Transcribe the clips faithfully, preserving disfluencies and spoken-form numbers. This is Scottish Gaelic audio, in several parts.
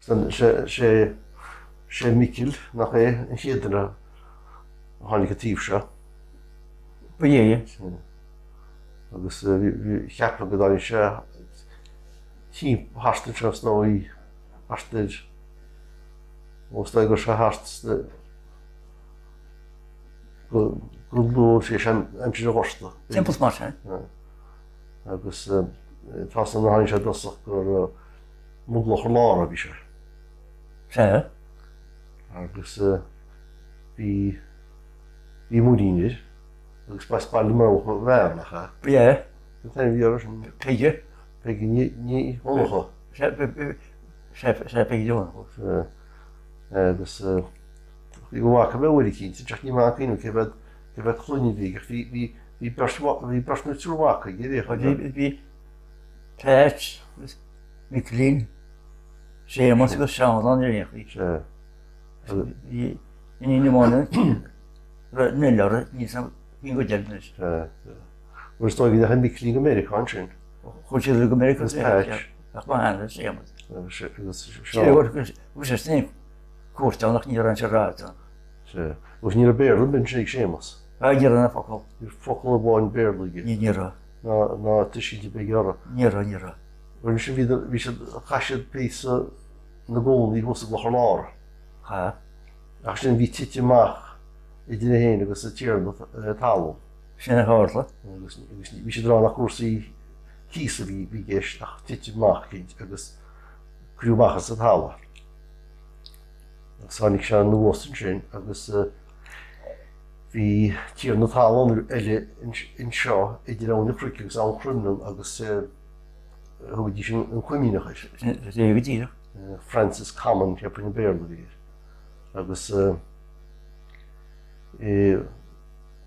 Sin, 's e, 's e, 's e Micil, nach e, a' chiad duine a thàinig an taobh seo. Ba ea. Sin. Agus, eh, bha, bha, cheap mi gun tàinig e timp-, thart an seo, 's dòcha, thart air, o, 's dòcha gur e thart, eh, gu, gu luath, 's e sin, aimsir a' ghorta. Timpeall mar sin. Eh. Agus, eh, tha fhios agam, thàinig e an toiseach gu, eh, mu Loch Làra a bha e. 'S e. Agus, eh, bha, bha muinntir, agus b' e, b' e baile mòr a bh' ann, nach e? Bha. An t-ainm a bh' air sin? Peigi. Peigi Ní, Ní Dhonnchaidh. 'S e, b-, b-, 's e, 's e Peigi Dhonnchaidh. Eh, agus, eh, bha e math gu bhith air a' chinn, ach chan eil mi a' cuimhneachadh gu bheil, gu bheil cluinntinn a bhith, ach bha, bha, bha beirt mha-, bha beirt no triùir mhac aige, bha. Bha, bha, bha Pàit, Micilín, Seumas agus Seònaidh an-dràsta. 'S e. Bha, bha, bha na mòran, bha na leabhraichean, bha iad gu dearbh a-nis. 'S e, 's e. Bha, 's dòcha gun deach am Micilín gu Ameireaga an sin. Chuir iad e gu Ameireaga, agus Pàit. Ach b' ann a bha Seumas. Eh, 's e, agus 's e, 's e, 's e, bha, bha, bha e a' snìomh cuairteanach, nach robh e ag ràdh. 'S e. Agus an robh Beurla a' bhith an sin aig Seumas? Ah, an robh na focal? An robh focal a bh' ann Beurla aige? An, an robh. No, no, tuigsinn beag orra. An robh, an robh. Uill, sin bha, bha sin, chaidh siad pìos na gcòmhnaidh shuas an Loch Làra. Tha. Ach sin bha tighinn a-mach idir e fhèin agus an Tighearna, eh, Talamh. Sin a tha orra. Agus, agus bha siad ag ràdh nach cùrsa cìosa a bha, bha i gceist, ach tighinn a-mach, agus cuireadh a-mach às an talamh. Agus thàinig sinn a-nuas an sin, agus, eh, bha Tighearna Talamh eile an, an seo, idir Abhainn a' Chruic agus Abhainn Chruimneil, agus, eh, thug iad sin an Cuimíneach air. Sin, sin e gu dìreach. Eh, Francis Common, cheap mi, am Beurla a bh' air. Agus, eh, eh,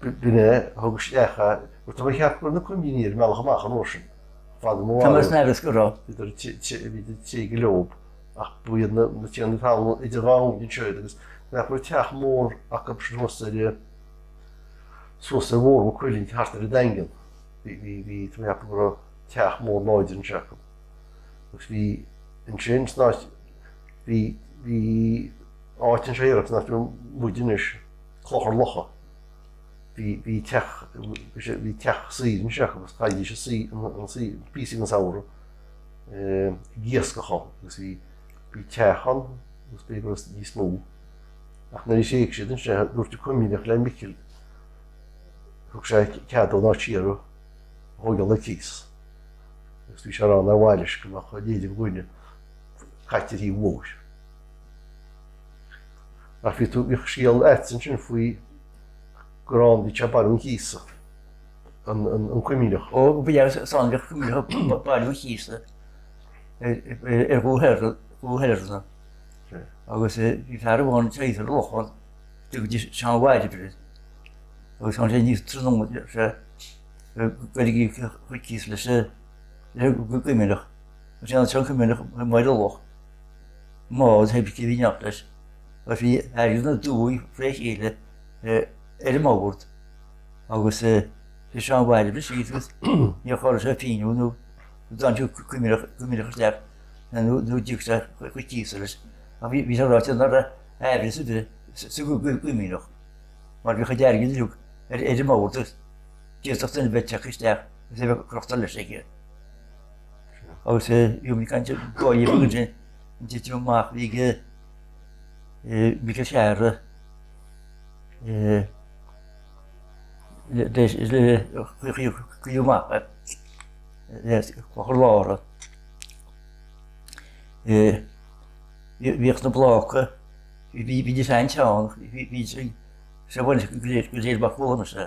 b-, bha e, thug e a-steach, eh, bha, tha mi a' cheap gur e na Cuimíneach a bha meallach a-mach an uair sin. Fada mu... Tha mi a' smaoineachadh gu robh. Bha iad air tè-, tè-, bha iad air tè gu leòr. Ach bha iad na, na Tighearna Talamh idir a bha ann an sin, agus nach robh teach mòr aca, b' e sin, shuas air, eh, shuas air Mhòr MacQuilin, thart air an Daingean. Bha, bha, bha, tha mi a' cheap gu robh teach mòr làidir an seo aca. Agus bha an sin, 's nach, bha, bha àite an seo eile, 's nach eil muid a-nis, Clochar Locha. Bha, bha teach, bha teach saor an seo, agus chaidh an saor, an, an saor, pìos den samhradh, eh, ag iasgach ann, agus bha, bha teach ann, agus bha e gu robh nì is mò. Ach nuair a shèid iad an sin, thuirt an Cuimíneach le Micil, thug e cead dhan àite a thogail le cìos. Agus bha sinn ag ràdh nar bhaile sinn gum biodh e cho lèir do dhuine cait a thaobh bhòis. Ach bha tu, bha sgeul aig an sin faoi gun robh e a' tighinn à baile an Chìosa, an, an, an Cuimíneach. Ò, bha e, 's ann a bha Cuimíneach, ba-, baile an Chìosa. Eh, eh, eh, eh, Cù Heir-, Cù Heirearna. Agus, eh, bha fear a bh' ann an taigh air an loch ann, dè, dè, Seán Mhàire. Agus tha e a-nis tron, 's e, eh, gu, gu, gu, gu, cìos leis, eh, le Gu-, Gu-, Guimneach. Agus tha Seán Guimneach mu, mu, muigh air an loch. Mò, agus tha e gu bhith neach leis. Agus bha e air na dùthaich, fresh ale, eh, air a' mhòr. Agus, eh, bha Seán Mhàire a' bruidhinn ris, agus, nì a chòrd e ris a' fìneadh, no, no, dh'fhan Gu-, Gu-, Guimneach, Guimneach a-steach, no, no, no, dh'fheuch e a chur, chur cìos air. Ach bha, bha e ag ràdh nach robh e aimhreit sa bhith, sa, sa Gu-, Gu-, Guimneach. Mar bha e cho dearg an-diugh air, air a' mhòr, agus dh'fheuch duine a bhith a' teachd a-steach, agus e a bhith a' crochadh leis aige. Agus, eh, bha mi a' cantainn gu bheil e, an tiotal a-mach bha aige, eh, bha aige seara, eh, le, le, le, chuir, chuir, chuir e a-mach, eh, le Clochar Làra. Eh, bha, bha na blochan, bha, bha, bha iad a' seinn teann, bha, bha iad a' seinn, 's e bhuaithe gu lèir, gu lèir Mac Cuain, 's e.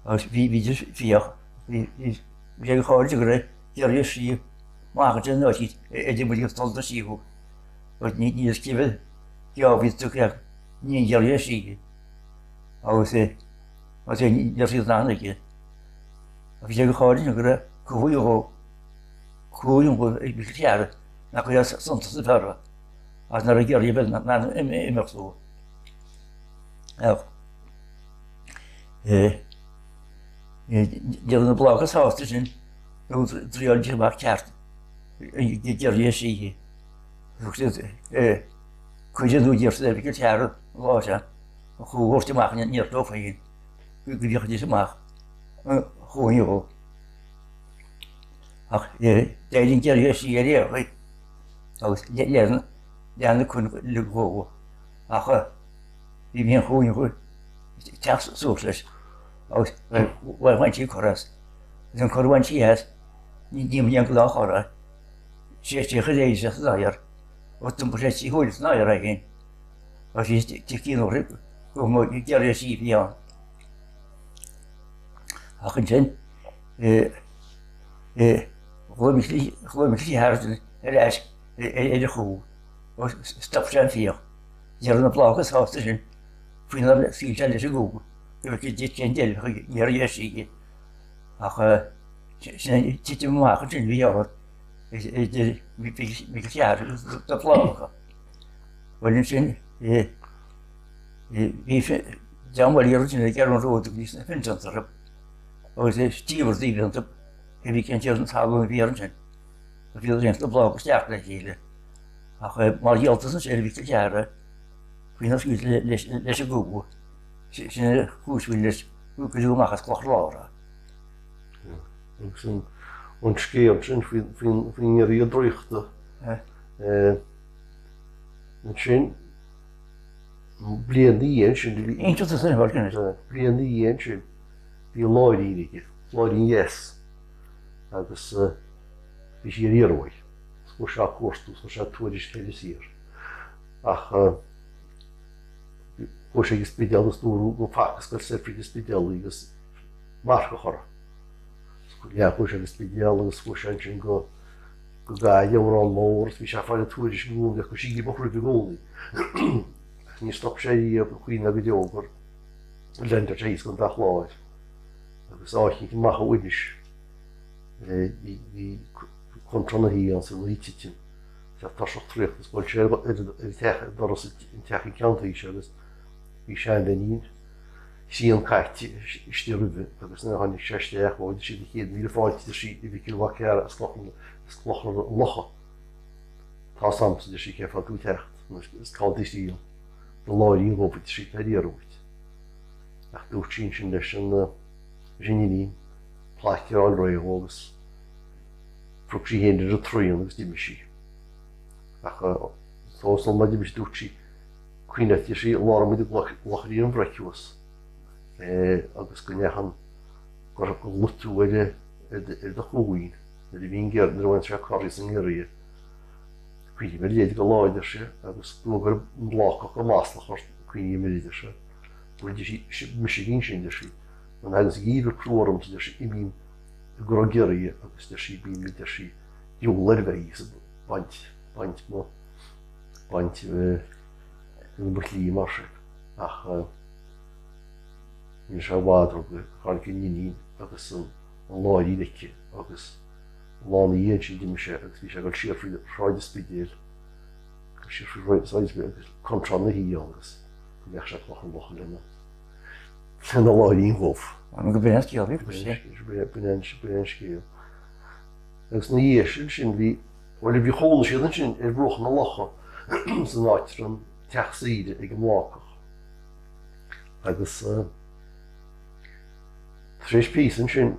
Agus bha, bha iad a' feuchainn, bha, bha, bha e a' còrdadh gu robh iarraidh air sìth, mach an sin, no, e, e, e, mu dheidhinn dol a sìtheadh. Agus nì, nì sgìth, gheibheadh iad a-mach, nì iarraidh air sìth. Agus, eh, agus e, nì, nì sgìth an aithne aige. Agus bha e a' còrdadh gu robh, cò bhuaithe, cò bhuaithe, eh, bha e ag ràdh, nach robh e sunndach sa bheatha. Agus nan robh e ag iarraidh a bheil, nan, nan, im, im, imeachd sùil. Ach, eh, eh, dh'fheuch na blochan sásta sin, no, d-, d-, dh'fheuch iad a-mach ceart, eh, ag iarraidh air sìth. Thug iad, eh, cuid a dh'fhuireach sa bhith gu tearr lá sin. Chuir iad a-mach an iar dó féin. Gu, gu bhith a' dol a-mach. Eh, chuin iad. Ach, eh, dè an gearradh a dh'èirich. Agus le, le, le an cun le gó. Ach, eh, bha mi an chuin chuin. Teach suas leis. Agus, eh, bha, bha an tì còrr às. An còrr bha an tì às. Nì, nì mi an glach orra. Sé, sé, chuir é sa láir. Ó, dom bu sé sí thuair san áireamh a gin. Ó, sí, tí, tí, cín ó rith, ó, mo, gearr é sí bhí ann. Ach an sin, eh, eh, chluaim sí, chluaim sí thar ar ais, eh, eh, ar a' chù. Ó, s-, stop sé an fhiach. Gearr na blog is hásta sin. Faoin am sí sé leis a gù. Go bhfuil dit cén deil, gearr é sí. Ach, eh, sin, sin, tite mo mach an sin bhí orra. Is, is, is, bhí, bhí, bhí go tearr do phlánach. Bhuel, an sin, eh, eh, bhí fe-, John Williams sin ag ar an ród agus na Finchans orthu. Agus, eh, Steve Orthy bhí ann, eh, bhí ceann tír an talamh a bhí ar an sin. Bhí an sin do phlánach isteach le chéile. Ach, eh, mar gheall air an sin, bhí go tearr, eh, faoin am scuil le, leis, leis a gù. Sin, sin a chúis bhí leis, gu, gu dú amach as cloch lára. Agus an, an scéal sin faoin, faoin, faoin ngearradh draoidheachta. Eh. Eh, an sin, bliadhna an sin, bhí Inchas a sin, bhar cinn. Eh, bliadhna an sin, bhí an láirín aige, láirín dheas. Agus, eh, bhí sí ar iarmhaith. Chuir sé a cuartú, chuir sé tuairisc cheile siar. Ach, eh, chuir sé gu Spidéal agus dúradh gu facas gu Sefri gu Spidéal agus marcach orra. Lean, chuir sé gu Spidéal agus chuir sé an sin gu, gu Gàidheamh, an Ròn Mòr, agus bhí sé a' faighinn tuairisc an uair sin gu sìgidh mo chruinne i gcónaí. Ach ní stop sé riamh a' cuimhneachadh gu deo gur lean sé thíos gun dath láir. Agus áitín a-mach a bhuilis. Eh, bhí, bhí c-, Contrá na Hiain anns an oidhche sin. Bha e toiseach traochta is bhuail sé air, air, air teach, air doras an teach an ceann taois agus bhí seann mhinion, sìon caithte is, istigh roimhe, agus nuair a thàinig sé a-steach, bhuail siad a' chiad mhìle fàilte, d'iarr sí ri Mhic Gilleathain, is cloch, is cloch an locha. Tá samsa, d'iarr sí, cén fáth a bheil thu ag teacht, is call this deal. Do láirín dhubh, d'iarr sí, tá riarmhairt. Ach dúirt sí an sin leis an, eh, leis an mhinion, plaic air fáil roimhe agus phruig sí fhèin air a truithean agus d'imigh sí. Ach, eh, tòrr 's ann mar a d'imigh sí, dúirt sí, cuimhnich, d'iarr sí, lorg muid an gluac-, gluachair an bhreic shuas. Eh, agus gun deach an, gur, gur luigh tú air, air, air do chùlainn, nuair a bhí an gearr-, nuair a bhain sé corraí san ngearradh. Cuimhnich, bheil iad gu láidir, d'iarr sí, agus dúradh gur e an blácach gu maslach ort, cuimhnich, bheil iad, d'iarr sí. Bhuel, d'iarr sí, 's e mise a bhí an sin, d'iarr sí. An agus a dh'fheuch crua orm, d'iarr sí, imím gu robh gearradh, agus d'iarr sí, bím, d'iarr sí, diabhal air a bheil fhios, baint, baint mo, baint, eh, mo chliabh mar sin. Ach, eh, Bhí sé i bhfad ro, tháinig an nighean agus an, an láirín aice, agus an là an oidhche sin d'imigh sé, agus bhí sé a' dol siar faoi Shráid an Spidéil, siar faoi Shráid, Shráid an Spidéil, agus Contrá na Hiain, agus dh'fhalbh sé Cloch an Locha leis na, leis na láirín dhubh. An gabh bean scial, bhí, bhí sé. Bhí, bhí, bhí, bhí scial. Agus na dhiaidh sin, sin bhí, uill, bhí, chónaigh siad an sin air bruach na locha, san áit ron teach-saoire aig a' Mhlàcach. Agus, eh, tar éis pìos an sin,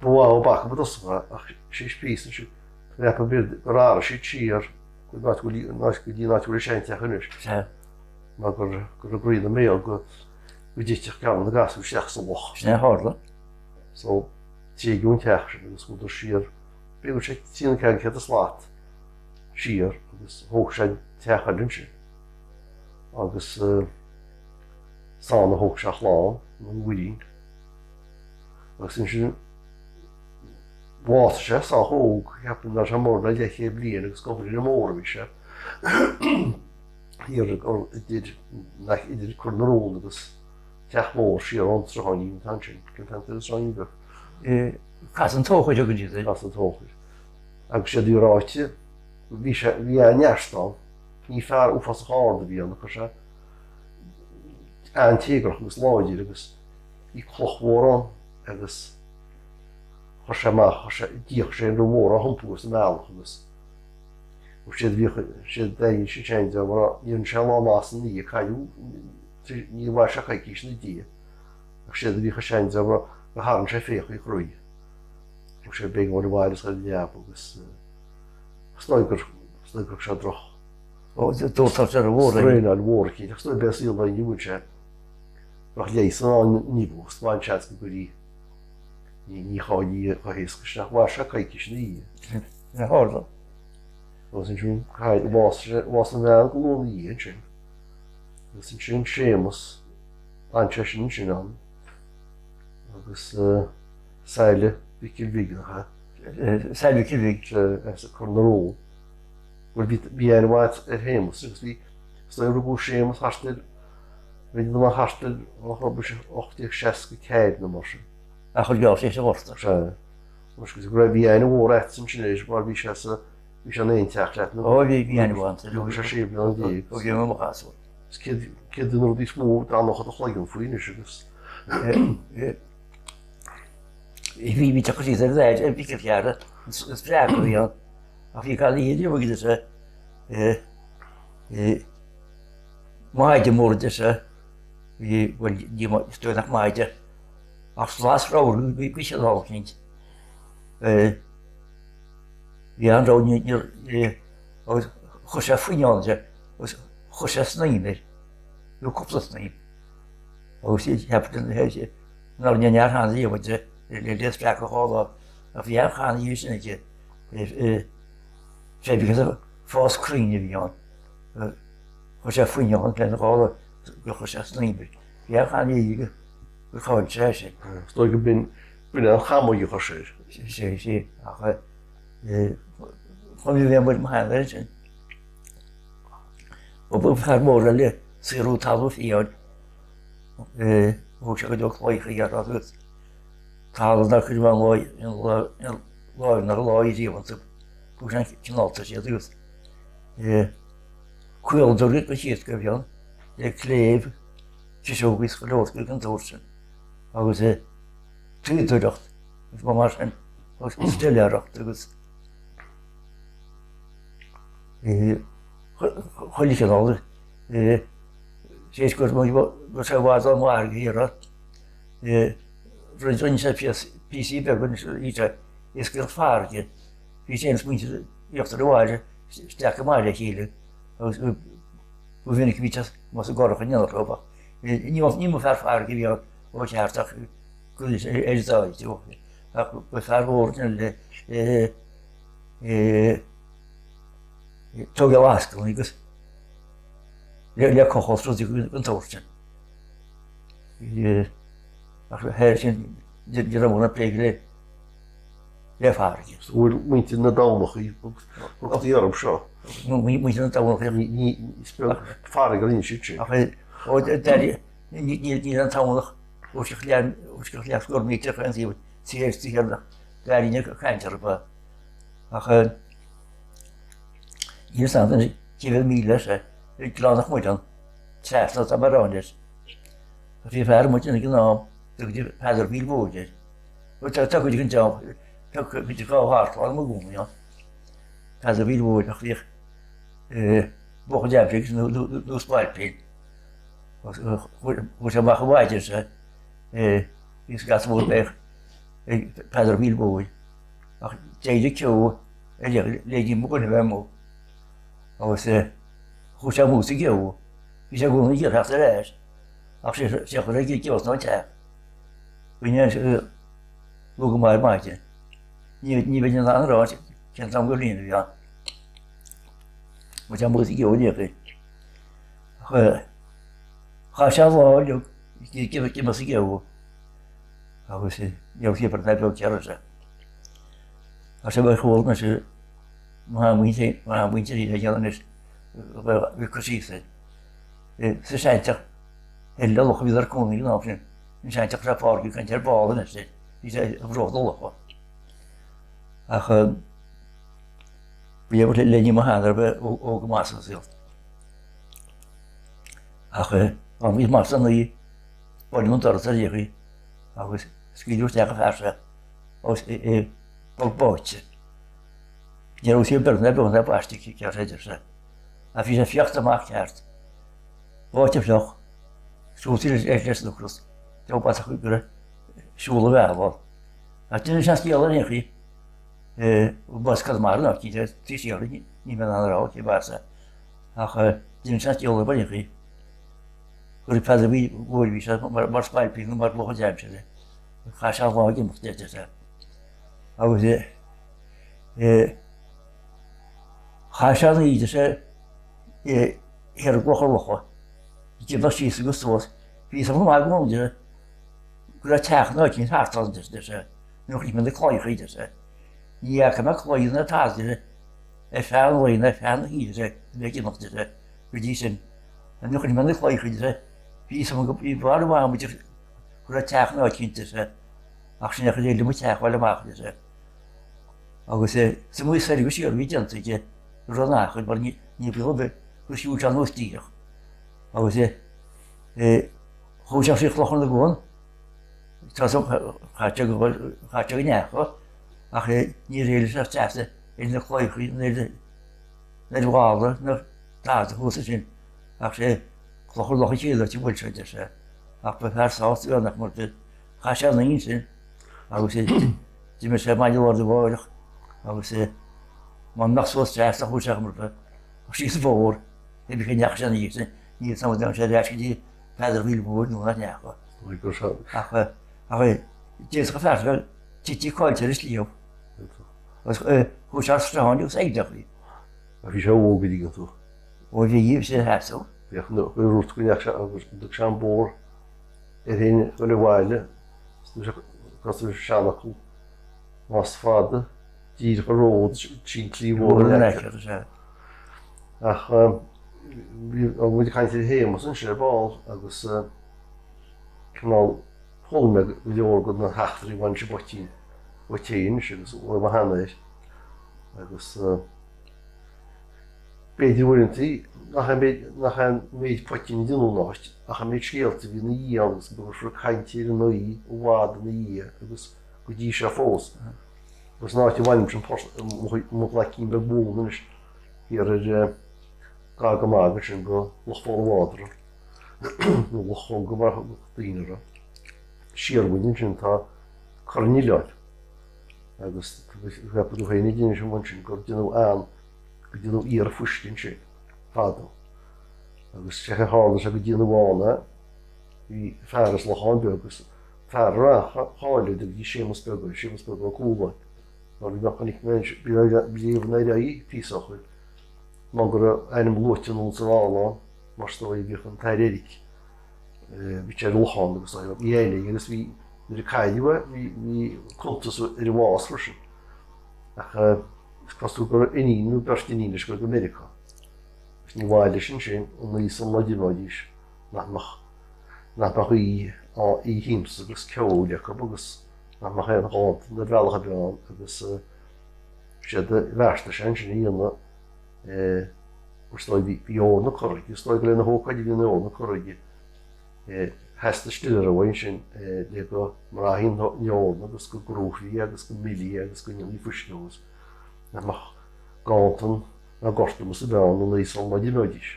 bu mhotha a bh' aca, bu tosaigh, ach tar éis pìos an sin, chan eil fhios agam gur àraich siad siar, gun àite gu lì-, gun àite gu lì, gun àite gu lì, seann teach a-nis. Seadh. Mar gur, gur e a' ghrian a' mhèil gu, gu dìreach ceann na gas isteach sa loch. Sin a tharla. So, tè gun teach sin, agus chuir siar, b'fhéidir gur e trì ceud is leth slat siar, agus thog sé an teach an sin. Agus, eh, 's ann a thog sé a' chlann, an Mhuileann. Agus an sin, bhàsaich e, 's ann a thog, ceapaim, nuair a bha e mòr, bha e deich bliadhna, agus gu bhith mòr a bha e. Thiar, or, idir, nach, idir Cur na Rún agus teach mòr siar an Sruthain, an t-ainm sin, an t-ainm a bh' air an sruthain. Eh, Cas an Tóchair, a' chuid, eh? Cas an Tóchair. Agus 's e do ráite, bhí sé, bhí e an-neart ann, ní fear uafásach àrd a bhí ann, chuir sé an-tìobrach agus láidir agus bhí cloch mhòr ann, agus chuir sé a-mach, chuir sé, d'fheuch sé an rud mhòr a thiompú sa bhealach agus Agus 's e a bhiodh, 's e a bhiodh an seann daimh, mar a dh'iarr sinn, là mhath san oidhche, caill, nì mhath, 's e coicís na dhèidh. Agus 's e a bhiodh an seann daimh, gu h-àraidh, 's e feuchainn cruidh. Agus 's e beagan a bha a' bhàil is a' leabaidh agus, eh, 's dòcha gur, 's dòcha gur e seo droch. Ò, d-, dòcha gur e mòr, eh? Sraointean mòra, cinnteach, 's dòcha beagan saoghal an-diugh, 's e. Nach leigheas an nì bhuas, bha an seans gu bheil i, nì, nì cho, nì cho èasgaisneach, bha seo coicís na dhèidh. Na h-òrdach. Agus an sin, chaidh, bhàs, bhàs na bhean gu luath na dhèidh an sin. Agus an sin Seumas, an t-seann sin ann. Agus, eh, Saileas Mhic Gillean Bhig, nach e? Eh, Saileas Mhic Gillean Bhig. Eh, às a' Chorn a' Rubha. Uill, bha, bha e na mhac air Sheumas, agus bha, 's dòcha gun robh Seumas thart air, bha e na mhac thart air, nach robh, bha e ochd deug seasca ceithir no mar sin. Ach chuir e seo a' ghorta. 'S e. Mar sin, gu robh, bha e na mhòr-fhad an sin, is mar bha seo sa, bha seo na h-aon-deug leat, no? Ò, bha, bha e na mhòr-fhad. Bha seo sia bliadhna deug. Ò, bha e na mhòr-fhad. Is ciod, ciod an rud as motha, dà no, a chuala mi fhèin a-nis, agus. Eh, eh, bha, bha teachd ris an t-saoghal, eh, bha e ceart, is, is breac a bh' ann. Ach bha e gu leòr, bha e gu leòr, eh, eh, maide mòr, is, eh, bha, uill, nì ma-, is dòcha nach maide. Ach 's las ròr, bha, bha e gu leòr, a' chinnteach. Eh, bha an ròr, nì, nì, eh, agus chuir e fuinn ann, is, agus chuir e snaidhm air. Bha cupla snaidhm. Agus 's e, theab-, eh, eh, nar n-, nar n-, nar n-, le, le, le spreagadh a chòmhla, a bha e a' cànain dheth sin aige, eh, eh, 's e bha e fàs cruinn a bhith ann. Eh, chuir e fuinn ann, le na chòmhla, chuir e snaidhm air. Bha e a' cànain gu, gu còmhla ris an sin. 'S dòcha gum b' e, b' e an camodh a chuir e air. 'S e, 's e, 's e, ach, eh, eh, chum mi bhith mar, mar a tha sin. Ò, bha fear mòr eile, Saor Ù Talamh Fìon. Eh, thug e gu dòigh cloich a ghearradh agus talamh na chuir e an làimh, an là-, an làimh, na làimh a-riamh ann, thug e an ceann-alta siud agus, eh, cuireadh e gu siosgaidh a bhith ann, le clèibh, siosgadh is gu leòr gu, gun tòrr sin. Agus, eh, tuiteadh, agus mar sin, agus stèidheachadh agus, eh, cho-, cho-, cho-, eh, 's e gur, gur, gur e a' bhàrr a bh' ann mar a dh'iarradh, eh, rinn, rinn e pìos, pìos beag, rinn e, is gur fàrraig e. Bha e a' smaoineachadh ri bhàrr, s-, steach gu maille a chèile. Agus, eh, bu mhinic a bhitheas, mas e gorach an eanach obair. Eh, nì, nì mo fear fàrraig a bhith ann, o cheart, ach, eh, gu, eh, eh, eh, ach bu fear mhòr an le, eh, eh, eh, togail asgail agus le, le cochall 's rudan gu, gun tòrr sin. Eh, ach, tha sin, de, de rogha na plèig le, le fàrraig. Bhuel, muinntir na Domhnachaidh, thug, thug iad orm seo. Mu-, mu-, muinntir na Domhnachaidh. Nì, nì, is beag fàrraig a rinn siud sin. Ach, eh, o, d-, d-, nì, nì, nì an t-Domhnach, o, 's e lean, o, 's e lean sgur mìte a chaidh an taobh, tìr, tìr, na, d-, nì, caintear a bha. Ach, eh, Is ann an ceithir mìle 's e, aig Gleann a' Mhuileann, trasna a' Mhòrain. Bha fear a' muileann aig an àm, thuirt e Peadar Mìl Mhòir. Bha, tha, tha cuideigin an t-àm, tha cuideigin a' gabhail thart, thar mo ghuth, you know. Peadar Mìl Mhòir, ach bhiodh, eh, boca deabrigh no, no, no, no spailpín. Agus, eh, chuir, chuir e a-mach a' mhaighdear-sa, eh, is gas mhòr bheag, eh, Peadar Mìl Mhòir. Ach dh'èirich ceò, eh, le, le, le mo ghuth a bha mo. Agus, eh, chuir e a-muigh sa gheò. Bha e a' gabhail a' gheò air ais. Ach 's e, 's e a chuir e a' gheò san teach. Bha e, eh, luchd a-mach air maide. Nì, nì bheinn an ràdh, ceann tam gu linn a bhí ann. Bha e a-muigh sa gheò an-dè. Ach, eh, chaidh e a-mach leis, gu, gu, gu, gu, sa gheò. Agus, eh, gheò sìos air na beag cearr-sa. Ach 's e bha e a' call, 's e, mar a tha muinntir, mar a tha muinntir a' dèanamh a-nis, bha, bha cur sìos air. Eh, 's e seinteach, eh, le luch a bhí air cùnamh an àm sin. An seinteach sa phàirc, cainnt air ball a-nis, eh, bhí sé a' bhrosnachadh luch. Ach, eh, bha e le, le nì mo sheanair, bha e ó, ó, gu math san t-saoghal. Ach, eh, an bhí mar sin, bha e, bha e an doras a dh'fhiachaidh, agus sgaoil e a-steach a' phearsa, agus, eh, eh, bog bòidse. Dè an robh sibh a' dèanamh, a' dèanamh, a' dèanamh, a' dèanamh, a' dèanamh? Bha e a' feuchainn a-mach ceart. Bha e a' feuchainn. Siud e, e, leis an ocras. Dè bha e a' dèanamh? Siubhal a' bhàta. Ach dìreach an sgeul a rinn e, eh, bha e car math, nach e, dìreach, dìreach, nì, nì mi an ràdh, dè bha e. Ach, eh, dìreach an sgeul a rinn e. Chuir e pàirt a bhith, bhuail bhith e, mar, mar spàil pìos, mar luch a' dèanamh, eh. Chaidh e a-mach gu mòr, dè, dè, dè. Agus, eh, eh, chaidh e a-nìos, eh, eh, air a' chloich, a' chloich. Dh'fhàg e sìos agus suas. Bha e a' smaoineachadh gun robh e, gun robh teachd na cinn thart an, dè, dè, dè. Nuair a chì mi na cloichean, dè, dè. Nì mi a' cloich na tha, dè, dè. Air feadh an loidhne, air feadh na h-ìre, dè, dè, dè, dè, dè. Gu dè sin. Nuair a chì mi na cloichean, dè. Bha e a' smaoineachadh gu, bha e a' faireachdainn gun robh teachd na cinn, dè, dè. Ach sin a chaidh e le mo theaghlach a-mach, dè, dè. Agus, eh, 's ann a-nis a bha sinn a' dèanamh, dè, ron a' chloich, mar nì, nì bha e, bha e, bha e siud an uair sin dìreach. Agus, eh, eh, chuir e sìos a' chloich air a' ghlùin, tha sin, cha, chaidh e gu, chaidh e gu neach, ach, eh, nì eile a-staigh, eh, air na cloichean, air, air a' bhalla, na tha, a chuala sinn. Ach 's e cloch a' chloich a chèile a bh' ann, dè, dè. Ach b' e fear sàs a bh' ann, ach mar a chaidh e a-nìos, agus, eh, dè, dè, dè, mar sin, bha e a' dol air a' bhàrr, agus, eh, mar nach suas teas a chuir e a-mach mar a bha. Ach sìos a' bhàrr, eh, bha e a' coimhead a-nìos, eh, nì e a-mach, dè, dè, dè, dè, Peadar Mhìl Mhòr, no nach e. Ò, gu seo. Ach, eh, ach, eh, dè, 's e fear, tì, tì, coimhead air a sliabh. Agus, eh, chuir e sìos a-steach agus e a' dol. Ach bha seo òg a-rithist, an-diugh. Ò, bha e, bha e a' seasamh. Bha, no, bha rud gu neach seo, agus an dùil sin bhòr. Air fhèin, bha e a' bhaile, 's e, 's e seanfhacal. Mas fada, dìreach an ròd, sin, sin cliù mhòr an aice. Ach, um, bha, bha mi a' cantainn ri Seumas an sin air ball, agus, uh, cineál, chuala mi gu leòr gu na h-eachdraidhean a bh' ann, 's e poitean, poitean, agus, uill, mo sheanair. Agus, uh, b' fheudar uaireannan, nach e, nach e am biodh poitean a' dèanamh an àite, ach am biodh sgeulachdan a' tighinn a dh'ionnsaigh, agus gum biodh sibh a' cantainn air an aghaidh, a' bhàrr an aghaidh, agus gu dè seo fòs. Agus an àite a bh' ann, sin port, mo, mo ghlac mi beag bùirn a-nis, thiar air, eh, Gàrradh a' Mhàig, sin gu Loch Phòla Mhàdra, no Loch Chonga mar a chanadh daoine oirre. Siar bhuainn sin, tha Corr an Eilein. Agus bha, bha, bha thu fhèin a' dèanamh sin, bha sin gu dèanamh ann, gu dèanamh iar-phuist an sin, fada. Agus 's e a thàinig seo gu dèanamh ann, bha fear às Loch Àin Beag, agus fear a, cha-, chàileadh do Seumas Beag, Seumas Beag Ó Cùbhláin. Mar a bha mi a' faicinn, bha, bha, bha e na rèidh pìos aca. Mar gur e ainm luaite ann sa bhaile, mar 's dòcha, bhiodh an tAthair Eiric, eh, bhiodh e air a' Loch Àin agus, eh, bhiodh e aige, agus bha, nuair a chaidh e, bha, bha, bha cunntas air a bhàs freisin. Ach, eh, is cosúil gur e iníon no beirt iníon a sguir gu Meiriceá. Agus nì a bhàsaich an sin, an Uí Shùil an Dìmeadaich, nach mbeadh, nach mbeadh i, á, i Seumas agus ceòl aca agus nach mbeadh e na dhònta na bhealach a bh' ann agus, eh, 's e de bheartas a tha sin a dhèanamh, eh, mar 's dòcha bhí, bhí òran a' cur aige, 's dòcha gu bheil e na thógtha a bhí na òran a' cur aige, eh, theastaich le rud a bh' ann sin, eh, le gu mbràthair an t-, an t-òran agus gu grùpaidh agus gu milleadh agus gu nì a bha fuisneach agus nach mbeadh dònta no gortachas a bh' ann an Uí Shùil an Dìmeadaich.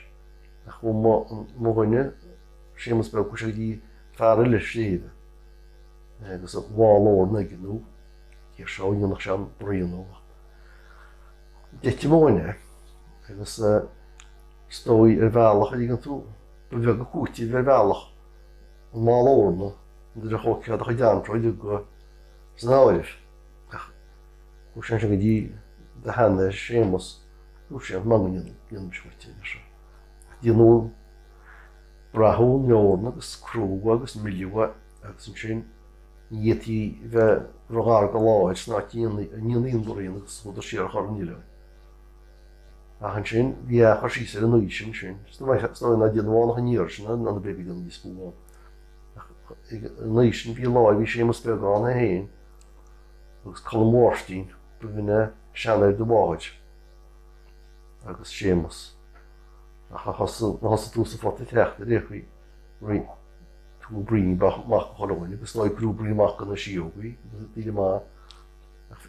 Ach bho mo, mo dhuine, Seumas Beag, chuir e gu dtí fear eile a-staigh. Agus a bhall òran aige, no, thiar seo, dhèanadh sin bruidhinn. D'eachaidh mo dhuine, agus, eh, 's dòcha air bhealach, a' dèanamh, bu bheag a chuideachadh air bhealach, am ball òran, an dèidh a chòig ceud a chuid an troid gu san áireamh. Ach, chuir sin sin gu dtí do sheanair Seumas, thuirt sé, "Mòran a dhèanamh, dhèanamh seo, dhèanamh seo." Dhèanamh brath an òran agus cruthadh agus milleadh agus an sin, nì iad i bheith ro ghar gu làidir, 's nach dèan-, an dèan aon rud riamh agus chuireadh siar a chur an eilean. Ach an sin, bhí e a' cur síos air an oidhche sin, sin. 'S dòcha, 's dòcha nach dèanadh ann ach an iar sin, an, an a bheag a dhèanadh is buan. Ach, ag an oidhche sin, bhí an làimh, bhí Seumas Beag ann e fhèin, agus Colm Mhàrtainn, bu mhionaideach seanair do mhàthair, agus Seumas. Ach a thosaigh, a thosaigh tu sa phota teachta, rinn, rinn tu bruidhinn a-mach, a-mach a' chòmhraidh, agus làimh cruth bruidhinn a-mach gun a siadhadh, bhí, bhí, bhí e math. Ach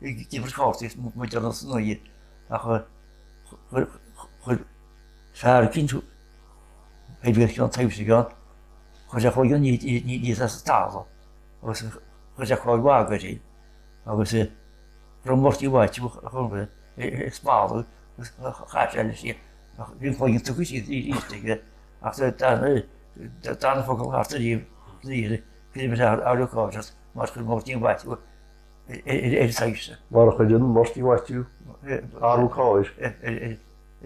ag iompachadh còrdaich mu, mu dheidhinn an snaidh. Ach, eh, chuir, chuir, chuir fear eile, tha e air a bhith aig an taigh-sa, chuir e còmhla ri, ri, ri, ri an stàball. Agus chuir e còmhla ri, agus, eh, bhon mhort a bha e, a chuir e, eh, eh, spàrladh, agus chaidh e leis e. Ach bha e a' faighinn tùs ri, ri, ri, ri, ach, eh, dà, eh, dà, dà na focail a th' air, ri, ri, ri, ri, ri, ri, ri, ri, ri, mar chuir mort a bha e, eh, eh, eh, air an taigh-sa. Mar a chuir mort a bha e, eh, air a' chòir. Eh, eh, eh,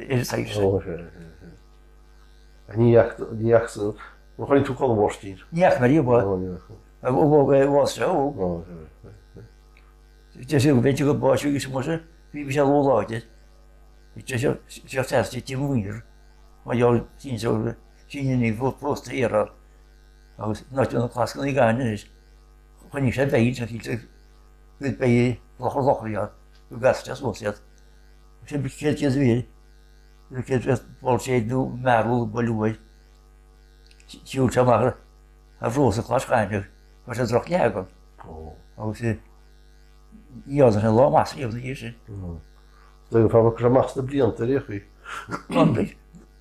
air an taigh-sa. Ò, eh, eh, eh. An e ach, an e ach sa An do choinnich thu còmhla ri Mhàrtainn? Nì, ach mar a bha. Ò, nì, ach. A bha, bha, bha, bha, ò. Ò, ò, ò, ò. Dè tha thu, bha thu gu bàs, agus mar sin, bha, bha e làn-àite. Dè tha, dè tha, dè tha, dè tha, mar a sin, sin, sin, sin, fo-, fo-, fo-, fo-, agus na, na clasgan a' gabhail a-nis. Choinnich e beinn, sin, sin, gu beinn, loch, loch, yeah, gu gas, just loch, yeah. Sin, sin, sin, sin, sin, sin, bol sé, no, mar, bol, bol, siud, siud, mar, a bhrós a' chlas, chaidh, mar sin, droch leagan. Ò. Agus, eh, Dh'iarr e sin lom-as, dh'iarr e sin. Mm. Dè gu fàg gu math na bliadhnaichean a bh' ann?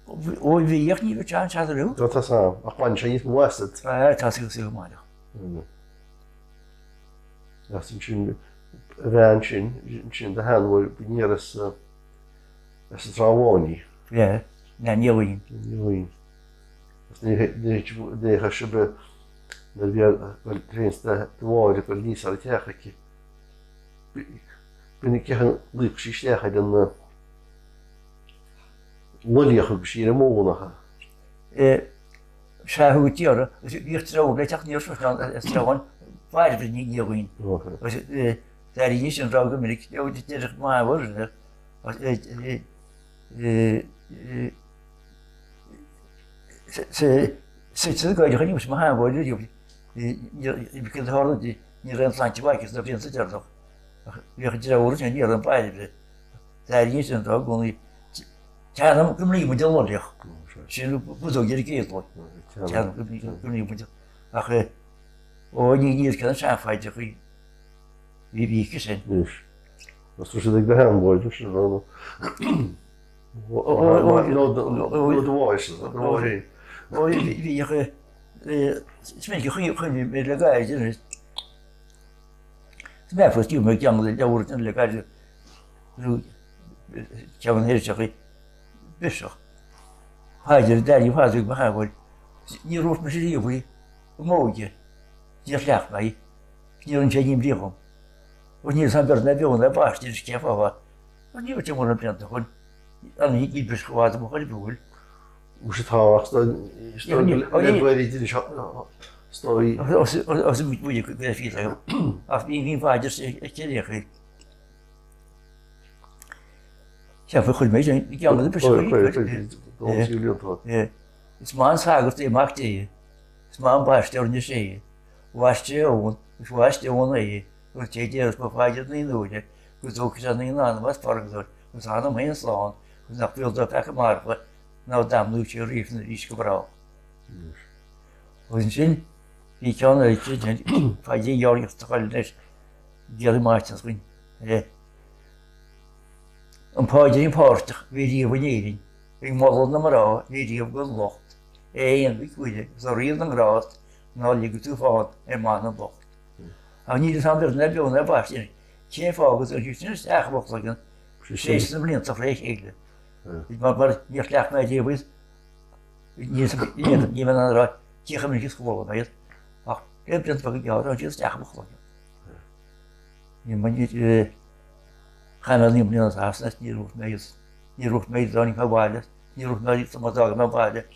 Ò, bha, bha, bha, bha, nì bha teann teann riut. Tha, tha, tha, ach bha sin is mòr às an. Ah, tha, tha, tha, tha, tha. Mm. Agus an sin, a bhean sin, sin do sheanmhair, bha i an ìre às, eh, às an Tràigh Mhòine. Yeah, na Nighean. Nighean. Agus nì, nì, nì, chaidh sibh, nuair a bha, well, tréan sta, do mhàthair, bha níos air a teachd aici. Bha, bha na ceann luchd-sa isteach air an, eh, loidhne agus sìor mhònach. Eh, 's e a thug iad, is bha iad tro, le teach níos mó, eh, eh, tro an, bhaile bhrí ní, ní a ghoin. Ok. Is, eh, dar a dh'innis an rogha go minic, eh, deireadh má bhfuair, eh, eh, eh, eh, eh, sa, sa, sa, sa, go dtí chan eil fhios 'm a tha bhfuil, eh, eh, eh, eh, cad a tharla, eh, ní raibh an t-sláinte mhaith aige, is na blianta dearnach. Ach bhí an dreabhar sin, ní raibh an baile bhrí. Dar a dh'innis an rogha, gum, teann, gum bi muid a' loidhne. Sin, bu, bu, bu, dhearg éadlainn. Teann, gum, gum bi muid. Ach, eh, ó, ní, ní, ceann seanfhaide chuí. Bhí, bhí aici sin. Yes. Mas tu siad ag behan bóid, sin an. Ó, ó, ó, ó, nó, nó, nó, nó do bháis, nó do bháis. Ó, bhí, bhí, bhí, eh, eh, smaoinich chuí, chuí mé le gairid, eh. Is mé fós, dí mé ceann le leabhar le gairid, nó, eh, ceann hiriseach, eh, biseach. Thaidir, daidí, fáilte go haghail. Ní raibh mise riamh, eh, móige. Níor chleachd mé. Níor an sé ní bliadhna. Ó, níl san bearna beanna báiste is ceapacha. Ó, ní bhfuil mórán blianta chun. An ní, ní bris chomh fada mo chuid bhúil. Bhfuil sé tábhacht sto, sto, ní, ní, ó, le ní. Buair idir seo, sto í. Os, os, os, bhfuil go bhfuil fios agam. Ach bhí, bhí fáidir sé, a chéile. Ceapacha chuir mé sin, ceann de bris. Ó, chuir, chuir, chuir, chuir, chuir, chuir. Is math an sagart é amach dé. Is math am baisteoir na sé. Bhaist é ón, is bhaist é ón é. Agus té déarfas ba fáilte na nuaire, gus dóchas an í an anam as fargdor, gus anam haon slán, gus nach bhfuil do peaca marfa, ná dam nó sé ríomh na rís go brá. Agus an sin, bhí ceann eile, fáilte dhearg a choil leis, déarfaidh Máirtín chuin. Eh, An pàidear, an pàirteach, bhí riamh in Éirinn, ag moladh na mná, bhí riamh gun locht, é aon bhí cuide, so riamh na ngrás, ná ligeadh tú fád ar maith na bocht. Ach níl an samhradh na beann ar baisteach, cén fáth agus an sin isteach a bhochd legan, sé na blianta ré chéile. Mar, mar, níor chleachd mé riamh is, ní, ní, ní, ní, ní, ní, Ach, le blianta beaga gearr, an siad isteach mo chloinne. Ní, ma, ní, eh, chan eil ní bliana as, ní raibh mé is, ní raibh mé is, ní raibh mé is, ní raibh mé is, ní raibh mé is, ní raibh mé is.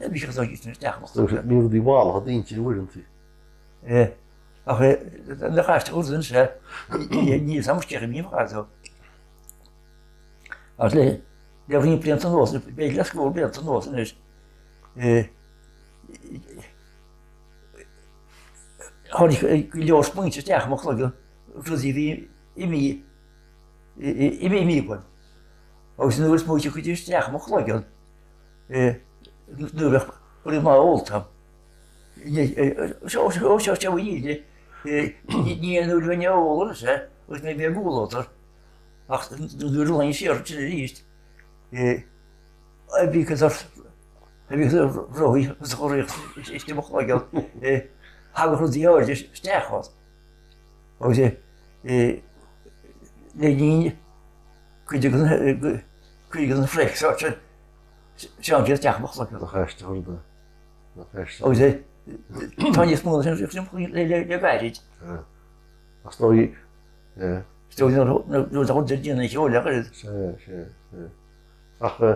Bhí rudaí mhaith a dh'intinn uaireantaí. Eh, ach, eh, na chaiste chuir sin sé, ní, ní, ní sam sceach a bhí mo chairde. Agus le, le bhrí blianta nós, beidh le scór blianta nós anois. Eh, Tháinig, eh, go leor smaointe isteach mo chloinne, rudaí a bhí i mí, i, i, i mí, i mí bhuain. Agus nuair a smaoinich cuid isteach mo chloinne, eh, nuair a chuir mé ólta. Ní, eh, seo, seo, seo, seo, ní, ní, eh, ní, ní an uair bhí mé óg, eh, agus mé bhí ag óltar. Ach nuair a lean siar, sin a ríist. Eh, a bhí cos ar, a bhí cos ar bhróthaí, cos ar chorraíocht, is, is, is mo chloigeil, eh, thagadh rudaí áirid is, isteach ort. Agus, eh, eh, le linn, cuideigin, eh, cuideigin an freic, so, so, seann isteach mo chloigeil. Nach aiste chuir do, nach aiste. Agus, eh, tá níos mó na sin, sin, le, le, le gairid. Eh. Ach stóigh, eh. Stóigh, nó, nó, nó, tá chun déanamh na seoil, ach, eh. Sé, sé, sé. Ach, eh,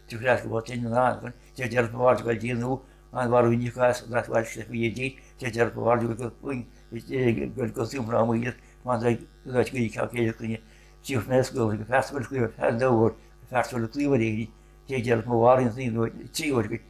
Tha thu ag ràdh gu bheil daoine an-àird, tha thu ag ràdh gu bheil daoine an-àird, bha rùn a' chas, nach bhfuil sibh ag iarraidh, tha thu ag ràdh gu bheil, gu bheil, gu bheil, gu bheil sibh ag iarraidh, man do ghaoth gu ceart, gu bheil sibh na sgoil, gu feasgar, gu feasgar, gu feasgar, gu feasgar, tha thu ag ràdh, tha thu ag ràdh, tha thu ag ràdh,